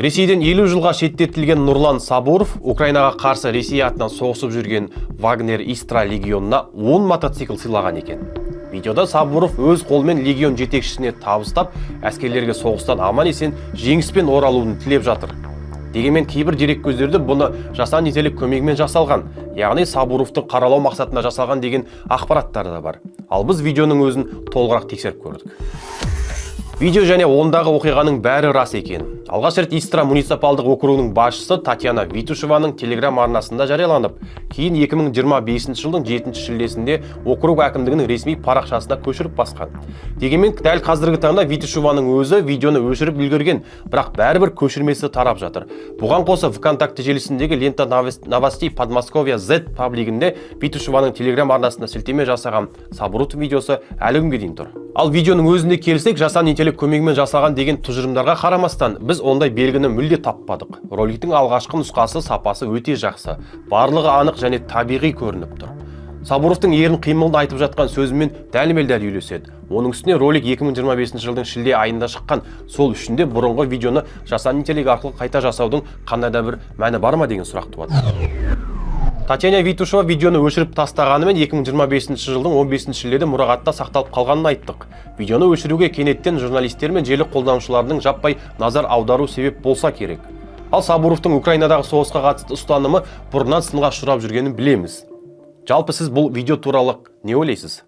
Ресейден 50 жылға шеттетілген Нұрлан Сабуров Украинаға қарсы Ресей атынан соғысып жүрген Вагнер Истра легионына 10 мотоцикл сыйлаған екен. Видеода Сабуров өз қолымен легион жетекшісіне табыстап, әскерлерге соғыстан аман есен жеңіспен оралуын тілеп жатыр. Дегенмен кейбір дереккөздерде бұны жасанды интеллект көмегімен жасалған, яғни Сабуровтың қаралау мақсатында жасалған деген ақпараттар да бар. Ал біз видеоның өзін толығырақ тексеріп көрдік. Видео және ондағы оқиғаның бәрі рас екен. Алғаш рет Истра муниципалдық округінің басшысы Татьяна Витушеваның телеграм арнасында жарияланып, кейін 2025 жылдың 7 шілдесінде округ әкімдігінің ресми парақшасына көшіріп басқан. Дегенмен дәл қазіргі таңда Витушеваның өзі видеоны өшіріп үлгерген, бірақ бәрібір көшірмесі тарап жатыр. Бұған қоса, ВКонтакте желісіндегі «Лента новостей Подмосковья Z» паблигінде Витушеваның телеграм арнасына сілтеме жасаған Сабуров видеосы әлі күнге дейін тұр. Ал видеоның өзіне келсек, жасанды интеллект көмегімен жасалған деген тұжырымдарға қарамастан, біз ондай белгіні мүлде таппадық. Роликтің алғашқы нұсқасы сапасы өте жақсы, барлығы анық және табиғи көрініп тұр. Сабуровтың ерін қимылын айтып жатқан сөзімен дәлме-дәл үйлеседі. Оның үстіне ролик 2025 жылдың шілде айында шыққан. Сол үшін де бұрынғы видеоны жасанды интеллект арқылы қайта жасаудың қандай да бір мәні бар ма деген сұрақ туады. Татьяна Витушева видеоны өшіріп тастағанымен, 2025 жылдың 15 шілдеде мұрағатта сақталып қалғанын айттық. Видеоны өшіруге кенеттен журналистер мен желі қолданушыларының жаппай назар аудару себеп болса керек. Ал Сабуровтың Украинадағы соғысқа қатысты ұстанымы бұрыннан сынға ұшырап жүргенін білеміз. Жалпы, сіз бұл видео туралы не ойлайсыз?